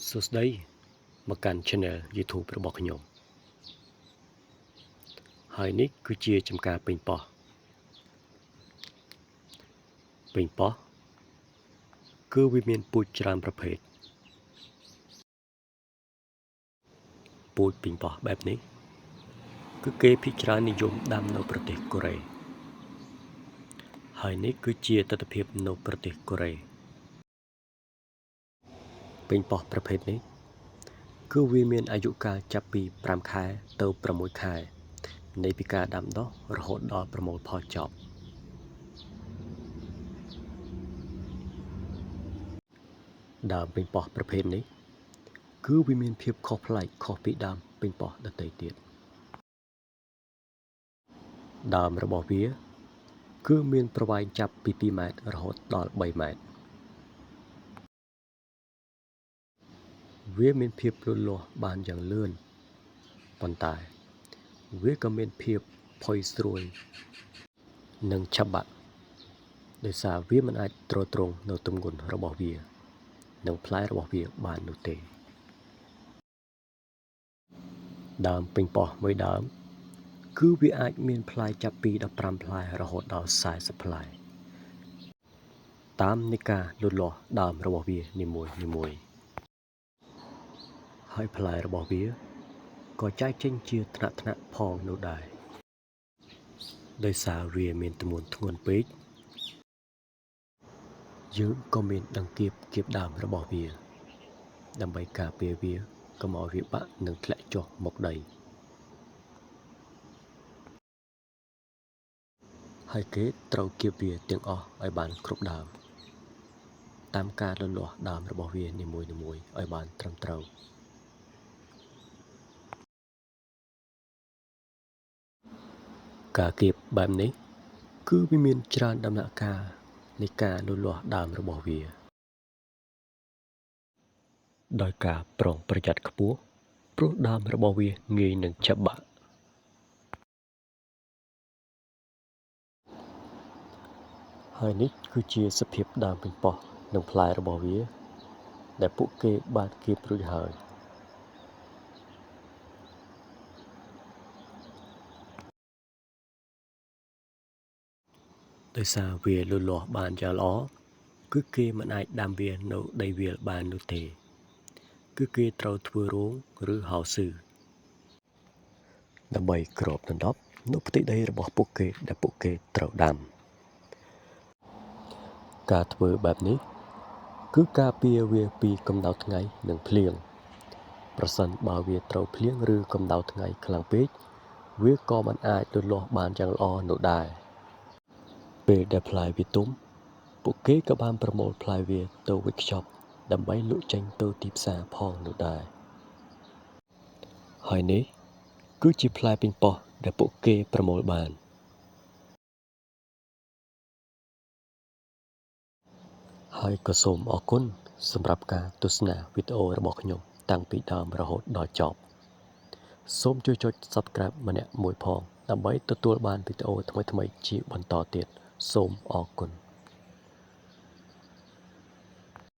សួស្តីមកកាន់ Channel YouTube របស់ខ្ញុំហើយនេះគឺជាចំការប៉េងប៉ោះប៉េងប៉ោះគឺវាមានពូជច្រើនប្រភេទពូជប៉េងប៉ោះបែបនេះគឺគេភាគច្រើននិយមដាំនៅប្រទេសកូរ៉េហើយនេះគឺជាទិដ្ឋភាពនៅប្រទេសកូរ៉េប៉េងប៉ោះប្រភេទនេះគឺវាមានអាយុកាលចាប់ពី5ខែទៅ6ខែនៃពីការដាំដុះរហូតដល់ប្រមូលផលចប់ដើមប៉េងប៉ោះប្រភេទនេះគឺវាមានភាពខុសប្លែកខុសពីដើមប៉េងប៉ោះដទៃទៀតដើមរបស់វាគឺមានប្រវែងចាប់ពី2ម៉ែត្ររហូតដល់3ម៉ែត្រវាមានភាពលូតលាស់បានយ៉ាងលឿនប៉ុន្តែវាក៏មានភាពផុយស្រួយនិងឆាប់បាក់ដោយសារវាមិនអាចទ្រទ្រង់នៅទម្ងន់របស់វានិងផ្លែរបស់វាបាននោះទេដើមប៉េងប៉ោះមួយដើមគឺវាអាចមានផ្លែចាប់ពី15ផ្លែរហូតដល់40ផ្លែតាមនៃការលូតលាស់ដើមរបស់វានីមួយៗហើយផ្លែរបស់វាក៏ចែកចេញជាថ្នាក់ៗផងនោះដែរដោយសារវាមានទម្ងន់ធ្ងន់ពេកយើងក៏មានដង្កៀបគៀបដើមរបស់វាដើម្បីការពារវាកុំឲ្យវាបាក់និងធ្លាក់ចុះមកដីហើយគេត្រូវគៀបវាទាំងអស់ឲ្យបានគ្រប់ដើមតាមការលូតលាស់ដើមរបស់វានីមួយៗឲ្យបានត្រឹមត្រូវការគៀបបែបនេះគឺវាមានច្រើនដំណាក់កាលនៃការលូតលាស់ដើមរបស់វាដោយការប្រុងប្រយ័ត្នខ្ពស់ព្រោះដើមរបស់វាងាយនឹងឆាប់បាក់ហើយនេះគឺជាសភាពដើមប៉េងប៉ោះនិងផ្លែរបស់វាដែលពួកគេបានគៀបរួចហើយដោយសារវាលូតលាស់បានយ៉ាងល្អគឺគេមិនអាចដាំវានៅដីវាលបាននោះទេគឺគេត្រូវធ្វើរោងឬហៅស៊ឺដើម្បីគ្របដណ្ដប់នៅផ្ទៃដីរបស់ពួកគេដែលពួកគេត្រូវដាំការធ្វើបែបនេះគឺការពារវាពីកម្ដៅថ្ងៃនិងភ្លៀងប្រសិនបើវាត្រូវភ្លៀងឬកម្ដៅថ្ងៃខ្លាំងពេកវាក៏មិនអាចលូតលាស់បានយ៉ាងល្អនោះដែរពេលដែលផ្លែវាទុំពួកគេក៏បានប្រមូលផ្លែវាទៅវេចខ្ចប់ដើម្បីលក់ចេញទៅទីផ្សារផងនោះដែរហើយនេះគឺជាផ្លែប៉េងប៉ោះដែលពួកគេប្រមូលបានហើយក៏សូមអរគុណសម្រាប់ការទស្សនាវីដេអូរបស់ខ្ញុំតាំងពីដើមរហូតដល់ចប់សូមជួយចុច Subscribe ម្នាក់មួយផងដើម្បីទទួលបានវីដេអូថ្មីៗជាបន្តទៀតសូមអរគុណ។